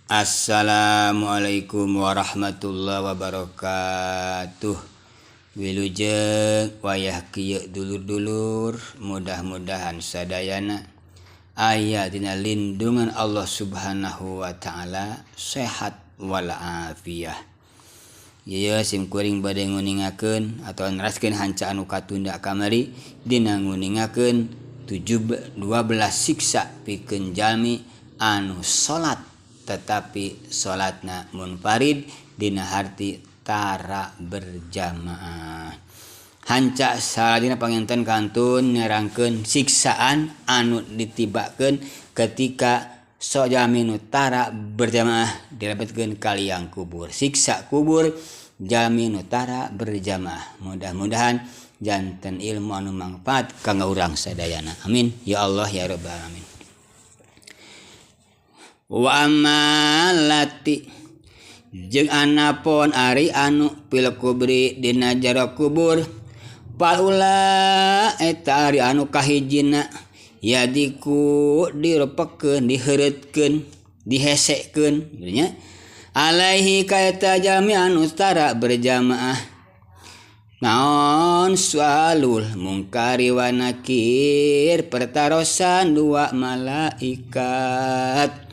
Assalamualaikum warahmatullahi wabarakatuh. Wilujeng wayah kieu dulur-dulur, mudah-mudahan sadayana aya dina lindungan Allah Subhanahu wa taala, sehat walafiah. Ieu sim kuring bade nguningakeun atawa neraskeun hanca anu katunda kamari dina nguningakeun 12 siksa pikeun jalmi anu salat tetapi salatna munfarid dina harti tara berjamaah. Hanca salajengna panginten kantun nerangkeun siksaan anu ditibakeun ketika jalmi nu tara berjamaah dilebetkeun ka liang kubur. Siksa kubur jalmi nu tara berjamaah. Mudah-mudahan janten ilmu anu mangfaat kanggo urang sadayana. Amin ya Allah ya rabbal alamin. Wa amalati jeung anapon ari anu fil kubri dina jero kubur palula eta ari anu kahijina yadiku direpekeun diheureutkeun dihesekeun nya alaihi ka eta jalmi anu tara berjamaah naon sualul mungkari wa nakir pertarosan dua malaikat.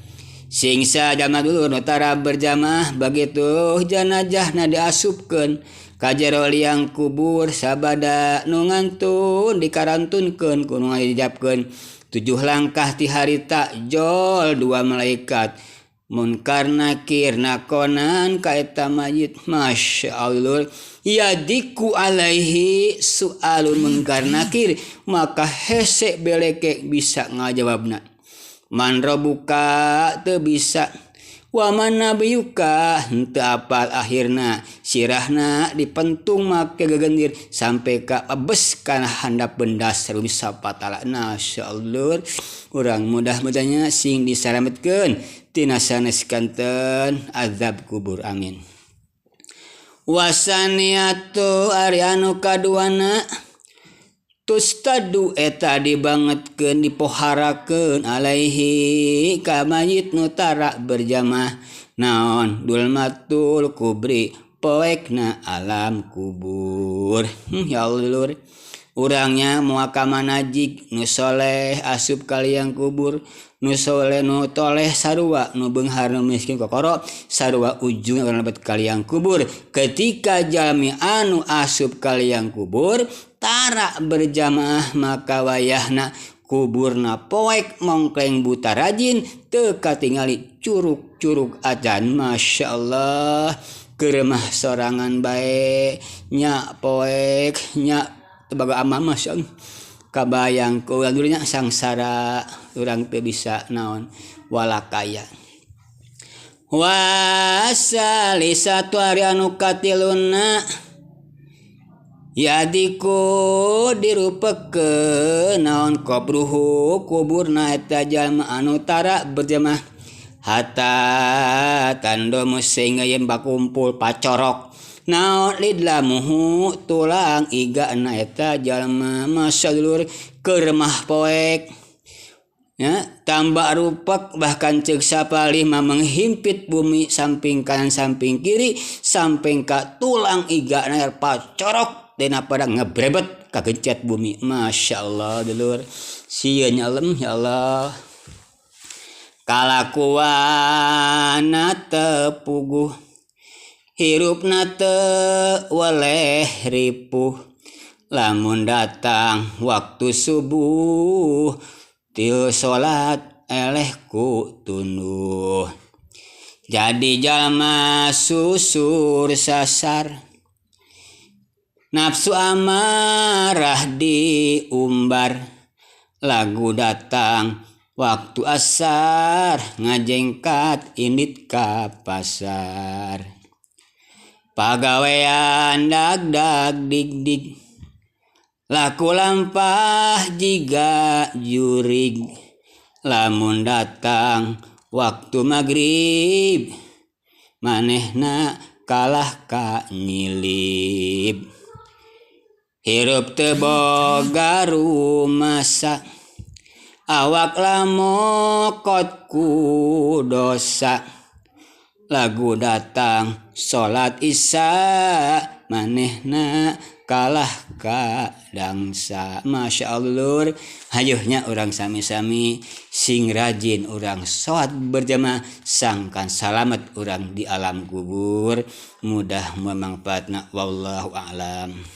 Singsa jalma dulur nu tara berjamaah begitu janajahna diasupkeun ka jero liang kubur sabada nu ngantun dikarantunkeun ku nu ngahijabkeun 7 langkah ti harita jol dua malaikat munkar nakir nakonan ka eta mayit. Masya Allah yadiku alaihi sualun munkar nakir, maka hese beleke bisa ngajawabna. Man robuka teu bisa wa man nabiyuka henteu apal akhirna sirahna dipentung make gegendir sampai ka abes kana handap bendas bumi sapatala. Masyaallah urang mudah-mudahnya sing disalametkeun tina sanes kanten azab kubur. Amin. Wasaniatu ari anu kaduana tustadu eta dibangetkeun dipoharakeun alaihi ka mayit nu tara berjamaah naon dulmatul kubri poekna alam kubur. Ya Allah lur, urangnya moal ka manajig nu soleh asup ka liang kubur, nu soleh nu toleh sarua, nu beunghar nu miskin kokoro sarua ujung urang lebet ka liang kubur. Ketika jalmi anu asup ka liang kubur tara berjamaah maka wayahna kuburna poek mongkleng buta rajin teu katingali curug-curug acan. Masya Allah keuremah sorangan bae nya poek nya tebaga amah. Masya Allah kabayang ku urang dulunya sangsara urang teu bisa naon walakaya. Wasalisatu ari anu katiluna yadiku dirupekeun naon qabruhu kuburna eta jalma anu tara berjamaah hatta tandomu sehingga yen bakumpul pacorok naon lidlamuhu tulang igana eta jalma. Masyaallah keuremah poek ya tambah rupak bahkan ceuk sapalih mah menghimpit bumi samping kanan samping kiri samping ka tulang igana pacorok dina pada ngebrebet kagencet bumi. Masya Allah dulur sieun alem ya Allah kalakuanna teu puguh hirupna teu weleh ripuh lamun datang waktu subuh til salat eleh ku tunduh jadi jalma susur sasar nafsu amarah diumbar lagu datang waktu asar ngajengkat indit ka pasar pagawean dag-dag dig-dig laku lampah jiga jurig lamun datang waktu magrib manehna kalah ka nyilib hirup teu boga rumasa awak lamokot ku dosa. Lagu datang salat Isya manehna kalah ka dangsa. Masya Allah lur, hayuhnya urang sami-sami sing rajin urang salat berjamaah sangkan salamet urang di alam kubur. Mudah manfaatna, wallahu a'lam.